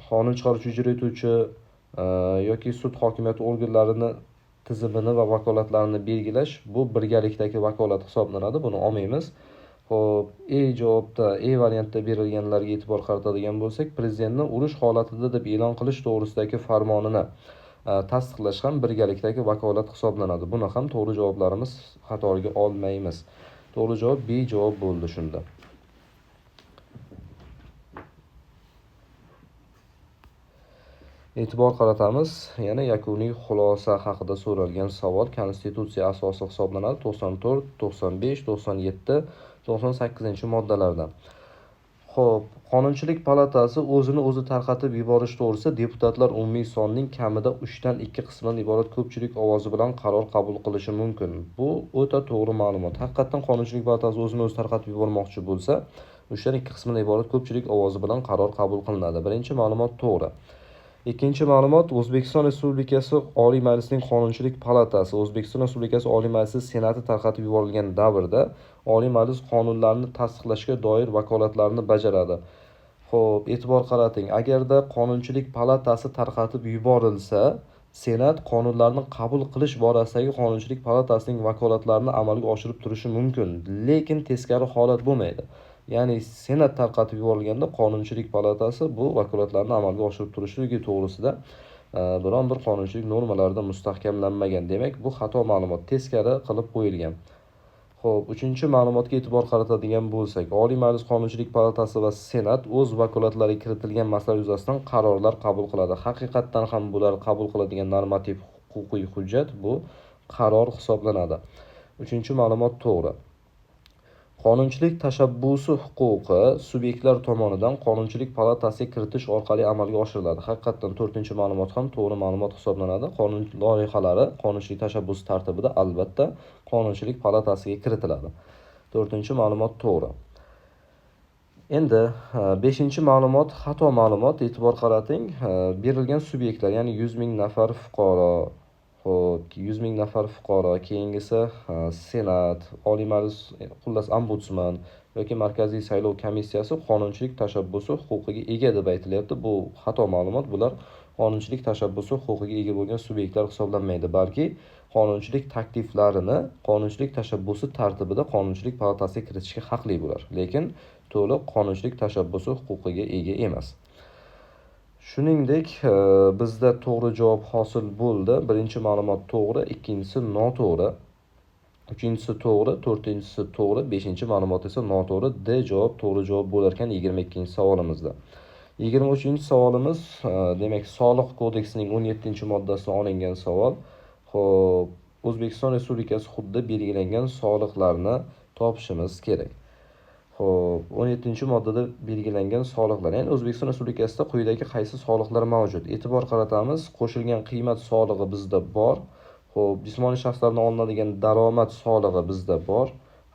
qonun chiqaruvchi, ijro etuvchi yoki sud hokimiyati organlarini tizimini va vakolatlarini belgilash bu birgalikdagi vakolat hisoblanadi. Buni olmaymiz. Xo'p, E javobda, E variantda berilganlarga e'tibor qaratadigan bo'lsak, prezidentni urush holatida deb e'lon qilish to'g'risidagi farmonini tasdiqlash ham birgalikdagi vakolat hisoblanadi. Buni ham to'g'ri javoblarimiz qatoriga olmaymiz. To'g'ri javob B javob bo'ldi shunda. E'tibor qaratamiz, yana yakuniy xulosa haqida so'ralgan savol Konstitutsiya asosi hisoblanadi 94, 95, 97, 98-moddalarda. Xo'p, Qonunchilik palatasi o'zini o'zi tarqatib yuborish to'g'risida deputatlar umumiy sonining kamida 2/3 qismidan iborat ko'pchilik ovozi bilan qaror qabul qilishi mumkin. Bu o'ta to'g'ri ma'lumot. Haqiqatan Qonunchilik palatasi o'zini o'zi tarqatib yubormoqchi bo'lsa, 2/3 qismidan iborat ko'pchilik ovozi bilan qaror qabul qilinadi. Birinchi ma'lumot to'g'ri. Ikkinchi ma'lumot, O'zbekiston Respublikasi Oliy Majlisining Qonunchilik palatasi O'zbekiston Respublikasi Oliy Majlisi Senati tarqatib yuborilgan davrda Oliy Majlis qonunlarni tasdiqlashga doir vakolatlarni bajaradi. Xo'p, e'tibor qarating, agarda Qonunchilik palatasi tarqatib yuborilsa, Senat qonunlarni qabul qilish borasidagi Qonunchilik palatasining vakolatlarini amalga oshirib turishi mumkin, lekin teskari holat bo'lmaydi. Ya'ni Senat tarqatib yuborilganda Qonunchilik palatasi bu vakolatlarni amalga oshirib turishligi to'g'risida biron bir qonunchilik normalarida mustahkamlanmagan. Demak, bu xato ma'lumot, teskari qilib qo'yilgan. Xo'p, uchinchi ma'lumotga e'tibor qaratadigan bo'lsak, Oliy Majlis Qonunchilik palatasi va Senat o'z vakolatlariga kiritilgan masalalar yuzasidan qarorlar qabul qiladi. Haqiqatdan ham bular qabul qiladigan normativ huquqiy hujjat bu qaror hisoblanadi. Uchinchi ma'lumot to'g'ri. Qonunchilik tashabbusi huquqi subyektlar tomonidan Qonunchilik palatasiga kiritish orqali amalga oshiriladi. Haqiqatdan to'rtinchi ma'lumot ham to'g'ri ma'lumot hisoblanadi. Qonun loyihalari qonunchilik tashabbusi tartibida albatta Qonunchilik palatasiga kiritiladi. To'rtinchi ma'lumot to'g'ri. Endi beshinchi ma'lumot xato ma'lumot. E'tibor qarating, berilgan subyektlar, ya'ni 100 ming nafar fuqaro, xo'p, 100 ming nafar fuqaro, keyingisi Senat, Oliy Majlis, xullas Ombudsman yoki Markaziy saylov komissiyasi qonunchilik tashabbusi huquqiga ega deb aytilyapti. Bu xato ma'lumot. Bular qonunchilik tashabbusi huquqiga ega bo'lgan subyektlar hisoblanmaydi, balki qonunchilik takliflarini qonunchilik tashabbusi tartibida Qonunchilik palatasiga kiritishga haqli bular, lekin to'liq qonunchilik tashabbusi huquqiga ega emas. Shuningdek, bizda to'g'ri javob hosil bo'ldi. Birinchi ma'lumot to'g'ri, ikkinchisi noto'g'ri, uchinchisi to'g'ri, to'rtinchisi to'g'ri, beshinchi ma'lumot esa noto'g'ri. D javob to'g'ri javob bo'lar ekan 22-savolimizda. 23-savolimiz, demak, Soliq kodeksining 17-moddasidan olingan savol. Xo'p, O'zbekiston Respublikasi hududida belgilangan soliqlarni topishimiz kerak. Xo'p, 17-moddada belgilangan soliqlar. Ya'ni O'zbekiston Respublikasida quyidagi qaysi soliqlar mavjud? E'tibor qaratamiz, qo'shilgan qiymat solig'i bizda bor. Xo'p, jismoniy shaxslardan olinadigan daromad solig'i bizda bor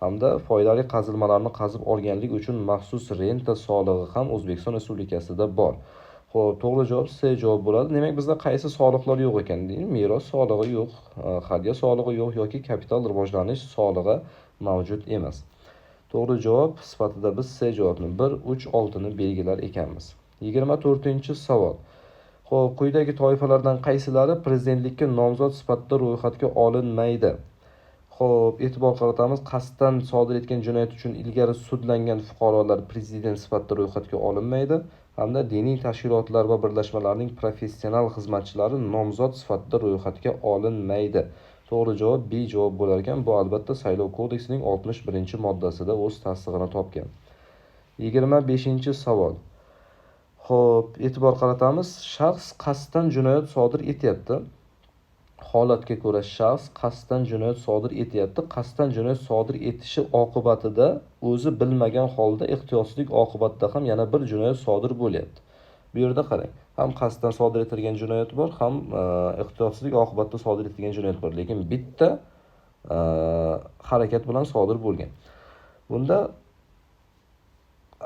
hamda foydali qazilmalarni qazib olganlik uchun maxsus renta solig'i ham O'zbekiston Respublikasida bor. Xo'p, to'g'ri javob C javob bo'ladi. Demak, bizda qaysi soliqlar yo'q ekan? Meros solig'i yo'q, hadya solig'i yo'q yoki kapital rivojlanish solig'i mavjud emas. To'g'ri javob sifatida biz C javobni 1, 3, 6 ni belgilar ekanmiz. 24-savol. Xo'p, quyidagi toifalardan qaysilari prezidentlikka nomzod sifatida ro'yxatga olinmaydi? Xo'p, e'tibor qaratamiz, qasddan sodir etgan jinoyat uchun ilgari sudlangan fuqarolar prezident sifatida ro'yxatga olinmaydi hamda diniy tashkilotlar va birlashmalarning professional xizmatchilari nomzod sifatida ro'yxatga olinmaydi. To'g'ri javob B javob bo'lar ekan. Bu albatta Saylov kodeksining 61-moddasida o'z tasdig'ini topgan. 25-savol. Xo'p, e'tibor qaratamiz, shaxs qasddan jinoyat sodir etyapti. Holatga ko'ra shaxs qasddan jinoyat sodir etyapti. Qasddan jinoyat sodir etishi oqibatida o'zi bilmagan holda ehtiyotsizlik oqibatida ham yana bir jinoyat sodir bo'lyapti. Bu yerda qarang, ham qasddan sodir etilgan jinoyat bor, ham ehtiyotsizlik oqibatida sodir etilgan jinoyat bor, lekin bitta harakat bilan sodir bo'lgan. Bunda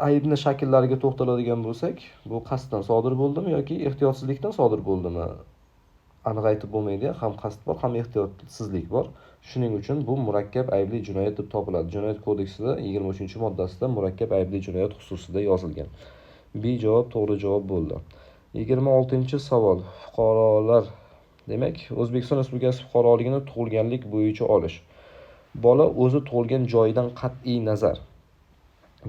aybni shakllariga to'xtaladigan bo'lsak, bu qasddan sodir bo'ldimi yoki ehtiyotsizlikdan sodir bo'ldimi? Aniq aytib bo'lmaydi, ham qasd bor, ham ehtiyotsizlik bor. Shuning uchun bu murakkab aybli jinoyat deb topiladi. Jinoyat kodeksida 23-moddasida murakkab aybli jinoyat xususida yozilgan. B javob to'g'ri javob bo'ldi. 26-savol. Fuqarolar, demak, O'zbekiston Respublikasi fuqaroligini tug'ilganlik bo'yicha olish. Bola o'zi tug'ilgan joyidan qat'iy nazar.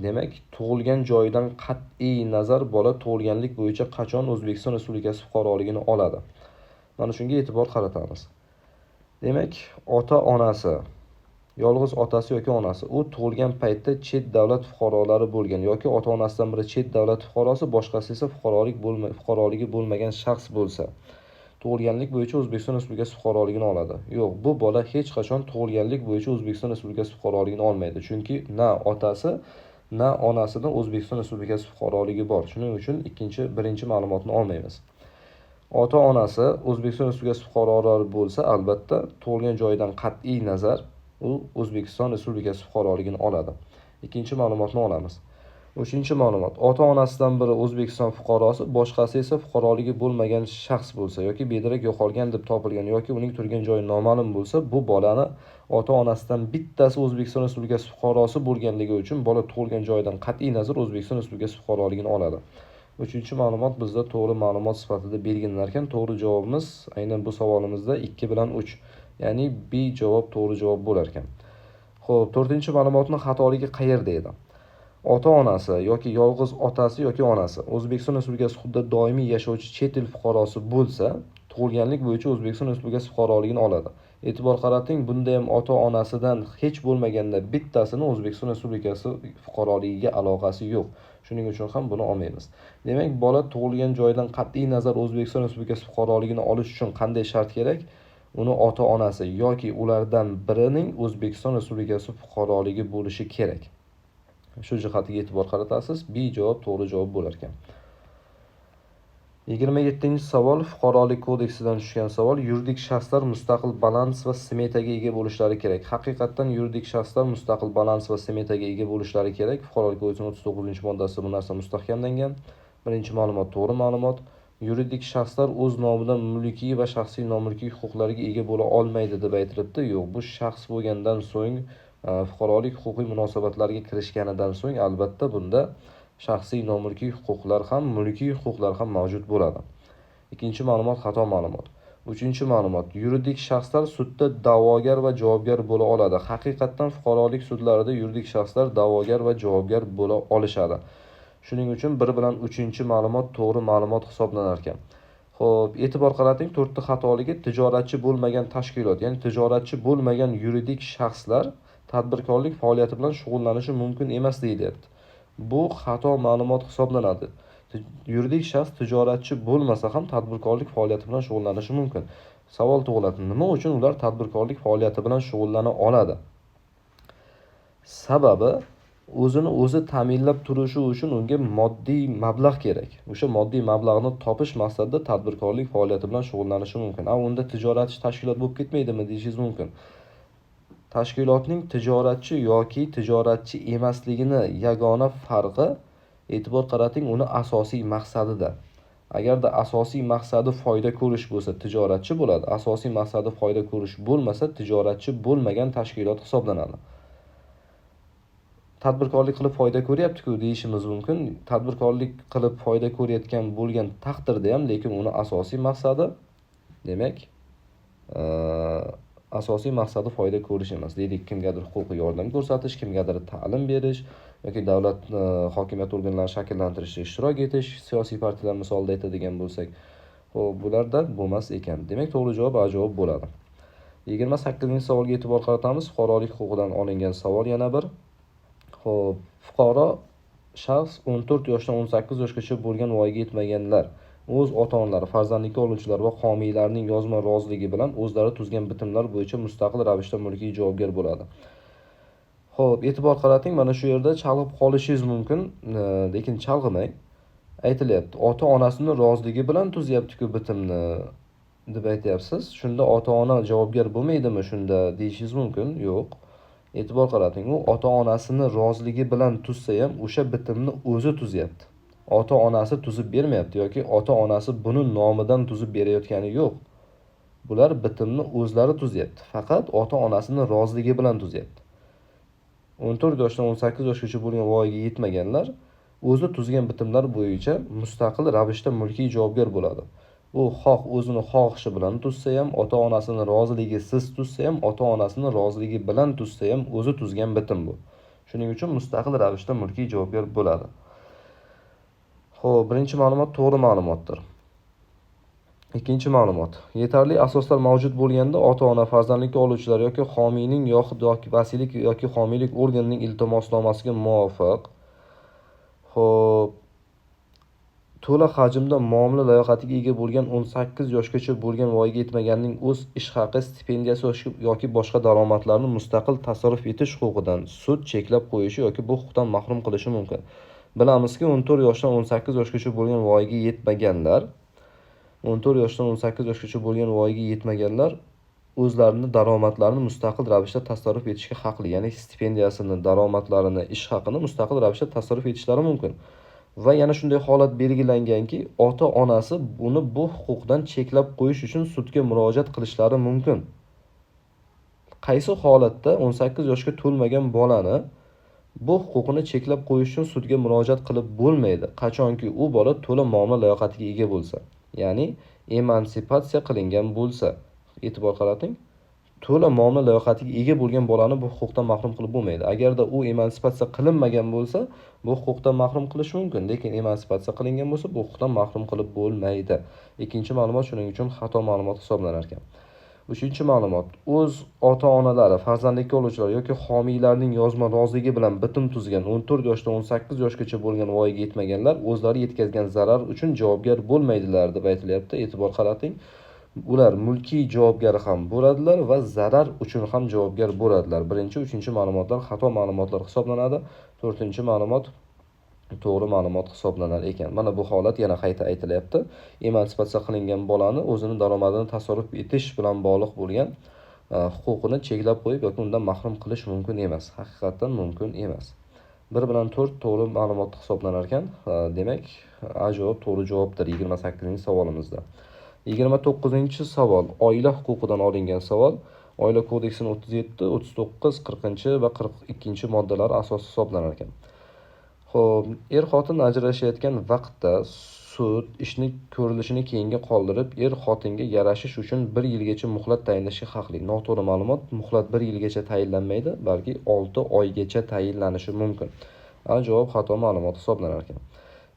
Demak, tug'ilgan joyidan qat'iy nazar bola tug'ilganlik bo'yicha qachon O'zbekiston Respublikasi fuqaroligini oladi? Mana shunga e'tibor qaratamiz. Demak, ota-onasi, yolg'iz otasi yoki onasi, u tug'ilgan paytda chet davlat fuqarolari bo'lgan yoki ota-onasidan biri chet davlat fuqarosi, boshqasi esa fuqaroligi bo'lmagan shaxs bo'lsa, tug'ilganlik bo'yicha O'zbekiston Respublikasi fuqaroligini oladi. Yo'q, bu bola hech qachon tug'ilganlik bo'yicha O'zbekiston Respublikasi fuqaroligini olmaydi. Chunki na otasi, na onasida O'zbekiston Respublikasi fuqaroligi bor. Shuning uchun birinchi ma'lumotni olmaymiz. Ota-onasi O'zbekiston Respublikasi fuqarolari bo'lsa, albatta tug'ilgan joyidan qat'iy nazar u O'zbekiston Respublikasi fuqaroligini oladi. Ikkinchi ma'lumotni olamiz. Uchinchi ma'lumot. Ota-onasidan biri O'zbekiston fuqarosi, boshqasi esa fuqaroligi bo'lmagan shaxs bo'lsa yoki bedarak yo'qolgan deb topilgan yoki uning turgan joyi noma'lum bo'lsa, bu bolani ota-onasidan bittasi O'zbekiston Respublikasi fuqarosi bo'lganligi uchun bola tug'ilgan joyidan qat'iy nazar O'zbekiston Respublikasi fuqaroligini oladi. Uchinchi ma'lumot bizda to'g'ri ma'lumot sifatida belgilanar ekan. To'g'ri javobimiz aynan bu savolimizda 2 bilan 3, ya'ni B javob to'g'ri javob bo'lar ekan. Xo'p, to'rtinchi ma'lumotning xatoligi qayerda edi? Ota-onasi yoki yolg'iz otasi yoki onasi O'zbekiston Respublikasi hududida doimiy yashovchi chet el fuqarosi bo'lsa, tug'ilganlik bo'yicha O'zbekiston Respublikasi fuqaroligini oladi. E'tibor qarating, bunda ham ota-onasidan hech bo'lmaganda bittasini O'zbekiston Respublikasi fuqaroligiga aloqasi yo'q. Shuning uchun ham buni olmaymiz. Demak, bola tug'ilgan joyidan qat'iy nazar O'zbekiston Respublikasi fuqaroligini olish uchun qanday shart kerak? Uni ota-onasi yoki ulardan birining O'zbekiston Respublikasi fuqaroligi bo'lishi kerak. Shu jihatiga e'tibor qaratasiz. B javob to'g'ri javob bo'lar ekan. 27-savol fuqarolik kodeksidan tushgan savol. Yuridik shaxslar mustaqil balans va smetaga ega bo'lishlari kerak. Haqiqatdan yuridik shaxslar mustaqil balans va smetaga ega bo'lishlari kerak. Fuqarolik kodeksining 39-moddasida bu narsa mustahkamlangan. Birinchi ma'lumot to'g'ri ma'lumot. Yuridik shaxslar o'z nomidan mulkiy va shaxsiy nomulkiy huquqlarga ega bo'la olmaydi deb aytilibdi. Yo'q, bu shaxs bo'lgandan so'ng, fuqarolik huquqiy munosabatlarga kirishganidan so'ng albatta bunda shaxsiy nomulkiy huquqlar ham, mulkiy huquqlar ham mavjud bo'ladi. Ikkinchi ma'lumot xato ma'lumot. Uchinchi ma'lumot, yuridik shaxslar sudda da'vogar va javobgar bo'la oladi. Haqiqatdan fuqarolik sudlarida yuridik shaxslar da'vogar va javobgar bo'la olishadi. Shuning uchun 1 bilan 3 ma'lumot to'g'ri ma'lumot hisoblanar ekan. Xo'p, e'tibor qarating, to'rtta xatoligi tijoratchi bo'lmagan tashkilot, ya'ni tijoratchi bo'lmagan yuridik shaxslar tadbirkorlik faoliyati bilan shug'ullanishi mumkin emas deyilyapti. Bu xato ma'lumot hisoblanadi. Yuridik shaxs tijoratchi bo'lmasa ham tadbirkorlik faoliyati bilan shug'ullanishi mumkin. Savol tug'iladi, nima uchun ular tadbirkorlik faoliyati bilan shug'ullana oladi? Sababi O'zini o'zi ta'minlab turishi uchun unga moddiy mablag' kerak. O'sha moddiy mablag'ni topish maqsadida tadbirkorlik faoliyati bilan shug'ullanishi mumkin. A unda tijoratchi tashkilot bo'lib ketmaydimi deyishingiz mumkin. Tashkilotning tijoratchi yoki tijoratchi emasligini yagona farqi, e'tibor qarating, uni asosiy maqsadida. Agarda asosiy maqsadi foyda ko'rish bo'lsa, tijoratchi bo'ladi. Asosiy maqsadi foyda ko'rish bo'lmasa, tijoratchi bo'lmagan tashkilot hisoblanadi. Tadbirkorlik qilib foyda ko'ryapti-ku deyishimiz mumkin. Tadbirkorlik qilib foyda ko'rayotgan bo'lgan taqdirda ham, lekin uni asosiy maqsadi, demak, asosiy maqsadi foyda ko'rish emas. Deylik, kimgadir huquqiy yordam ko'rsatish, kimgadir ta'lim berish yoki davlat hokimiyat organlarini shakllantirishda ishtirok etish, siyosiy partiyalar misolida aytadigan bo'lsak, xo'p, bularda bo'lmas ekan. Demak, to'g'ri javob A javob bo'ladi. 28-savolga e'tibor qaratamiz. Fuqarolik huquqidan olingan savol yana bir. Xo'p, fuqaro shaxs 14 yoshdan 18 yoshgacha bo'lgan voyaga yetmaganlar o'z ota-onalari, farzandlikka oluvchilar va homiylarning yozma roziligi bilan o'zlari tuzgan bitimlar bo'yicha mustaqil ravishda mulkiy javobgar bo'ladi. Xo'p, e'tibor qarating, mana shu yerda chalg'ib qolishingiz mumkin, lekin chalg'imang. Aytilyapti, ota-onasini roziligi bilan tuzyapti-ku bitimni deb aytyapsiz. Shunda ota-ona javobgar bo'lmaydimi shunda deyishingiz mumkin. Yo'q. E'tibor qarating, u ota-onasini roziligi bilan tuzsa ham o'sha bitimni o'zi tuzyapti. Ota-onasi tuzib bermayapti yoki ota-onasi buni nomidan tuzib berayotgani yo'q. Bular bitimni o'zlari tuzyapti. Faqat ota-onasini roziligi bilan tuzyapti. 14 yoshdan 18 yoshgacha bo'lgan voyaga yetmaganlar o'zi tuzgan bitimlar bo'yicha mustaqil ravishda mulkiy javobgar bo'ladi. U xoh o'zini xohishi bilan tuzsa ham, ota-onasini roziligisiz tuzsa ham, ota-onasini roziligi bilan tuzsa ham o'zi tuzgan bitim bu. Shuning uchun mustaqil ravishda mulkiy javobgar bo'ladi. Xo'p, birinchi ma'lumot to'g'ri ma'lumotdir. Ikkinchi ma'lumot. Yetarli asoslar mavjud bo'lganda ota-ona, farzandlikka oluvchilar yoki homiyning yoxud yoki vasiylik yoki homiylik organining iltimosnomasiga muvofiq, xo'p, to'la hajmda muomala layoqatiga ega bo'lgan 18 yoshgacha bo'lgan voyaga yetmaganning o'z ish haqi, stipendiyasi yoki boshqa daromadlarini mustaqil tasarruf etish huquqidan sud cheklab qo'yishi yoki bu huquqdan mahrum qilishi mumkin. Bilamizki, 14 yoshdan 18 yoshgacha bo'lgan voyaga yetmaganlar 14 yoshdan 18 yoshgacha bo'lgan voyaga yetmaganlar o'zlarini daromadlarini mustaqil ravishda tasarruf etishga haqli, ya'ni stipendiyasini, daromadlarini, ish haqini mustaqil ravishda tasarruf etishlari mumkin. Va yana shunday holat belgilanganki, ota-onasi buni bu huquqdan cheklab qo'yish uchun sudga murojaat qilishlari mumkin. Qaysi holatda 18 yoshga to'lmagan bolani bu huquqini cheklab qo'yish uchun sudga murojaat qilib bo'lmaydi, qachonki u bola to'la muomala layoqatiga ega bo'lsa, ya'ni emansipatsiya qilingan bo'lsa. E'tibor qarating, to'la muomala layoqatiga ega bo'lgan bolani bu huquqdan mahrum qilib bo'lmaydi. Agarda u emansipatsiya qilinmagan bo'lsa, bu huquqdan mahrum qilish mumkin, lekin emansipatsiya qilingan bo'lsa, bu huquqdan mahrum qilib bo'lmaydi. Ikkinchi ma'lumot shuning uchun xato ma'lumot hisoblanar ekan. Uchinchi ma'lumot. O'z ota-onalari, farzandlikka oluvchilar yoki homiylarning yozma roziligi bilan bitim tuzgan 14 yoshdan 18 yoshgacha bo'lgan voyaga yetmaganlar o'zlari yetkazgan zarar uchun javobgar bo'lmaydilar deb aytilyapti. E'tibor qarating. Ular mulkiy javobgar ham bo'ladilar va zarar uchun ham javobgar bo'ladilar. Birinchi, uchinchi ma'lumotlar xato ma'lumotlar hisoblanadi. To'rtinchi ma'lumot to'g'ri ma'lumot hisoblanar ekan. Mana bu holat yana qayta aytilyapti. Emansipatsiya qilingan bolani o'zini daromadini tasarruf etish bilan bog'liq bo'lgan huquqini cheklab qo'yib yoki undan mahrum qilish mumkin emas. Haqiqatan mumkin emas. 1 bilan 4 to'g'ri ma'lumot hisoblanar ekan. Demak, A javob to'g'ri javobdir 28-savolimizda. 29-savol oila huquqidan olingan savol. Oila kodeksining 37, 39, 40 va 42 moddalari asos hisoblanar ekan. Xo'p, er-xotin ajrashayotgan vaqtda sud ishni ko'rilishini keyinga qoldirib, er-xotinga yarashish uchun 1 yilgacha muhlat tayinlashga haqli. Noto'g'ri ma'lumot, muhlat 1 yilgacha tayinlanmaydi, balki 6 oygacha tayinlanishi mumkin. A javob xato ma'lumot hisoblanar ekan.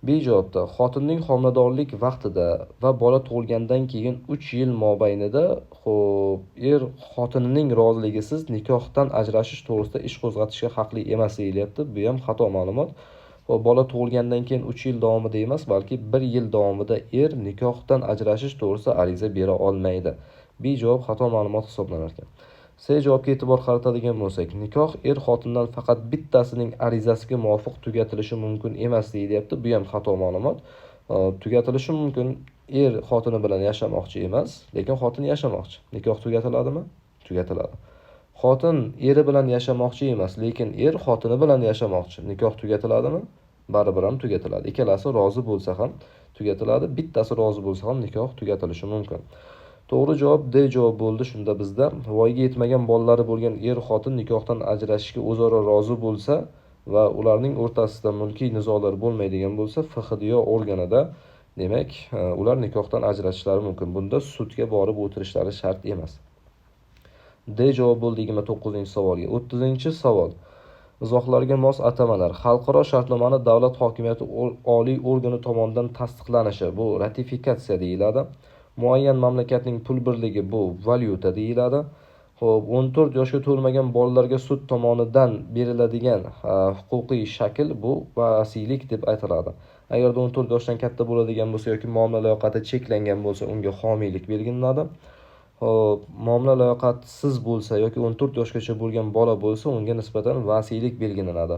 B javobda xotinning homiladorlik vaqtida va bola tug'ilgandan keyin 3 yil mobaynida, xo'p, er xotinining roziligisiz nikohdan ajrashish to'g'risida ish qo'zg'atishga haqli emas deyilyapti. Bu ham xato ma'lumot. Xo'p, bola tug'ilgandan keyin 3 yil davomida emas, balki 1 yil davomida er nikohdan ajrashish to'g'risida ariza bera olmaydi. B javob xato ma'lumot hisoblanar ekan. C javobga e'tibor qaratadigan bo'lsak, nikoh er xotindan faqat bittasining arizasiga muvofiq tugatilishi mumkin emas deyilyapti. Bu ham xato ma'lumot. Tugatilishi mumkin. Er xotini bilan yashamoqchi emas, lekin xotin yashamoqchi. Nikoh tugatiladimi? Tugatiladi. Xotin eri bilan yashamoqchi emas, lekin er xotini bilan yashamoqchi. Nikoh tugatiladimi? Baribir ham tugatiladi. Ikkalasi rozi bo'lsa ham tugatiladi, bittasi rozi bo'lsa ham nikoh tugatilishi mumkin. To'g'ri javob D javob bo'ldi. Shunda bizda voyaga yetmagan bolalari bo'lgan er xotin nikohdan ajrashishga o'zaro rozi bo'lsa va ularning o'rtasida mulkiy nizolar bo'lmaydigan bo'lsa, FHDYO organida, demak, ular nikohdan ajratishlari mumkin. Bunda sudga borib o'tirishlari shart emas. D javob bo'ldi 29-savolga. 30-savol. Izohlarga mos atamalar. Xalqaro shartnomani davlat hokimiyati oliy organi tomonidan tasdiqlanishi, bu ratifikatsiya deyiladi. Muayyan mamlakatning pul birligi, bu valyuta deyiladi. Xo'p, 14 yoshga to'lmagan bolalarga sud tomonidan beriladigan huquqiy shakl, bu vasiylik deb aytiladi. Agarda 14 yoshdan katta bo'ladigan bo'lsa yoki muomala layoqati cheklangan bo'lsa, unga homiylik belgilanadi. Xo'p, muomala layoqatsiz bo'lsa yoki 14 yoshgacha bo'lgan bola bo'lsa, unga nisbatan vasiylik belgilanadi.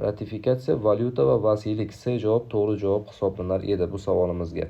Ratifikatsiya, valyuta va vasiylik. C javob to'g'ri javob hisoblanar edi bu savolimizga.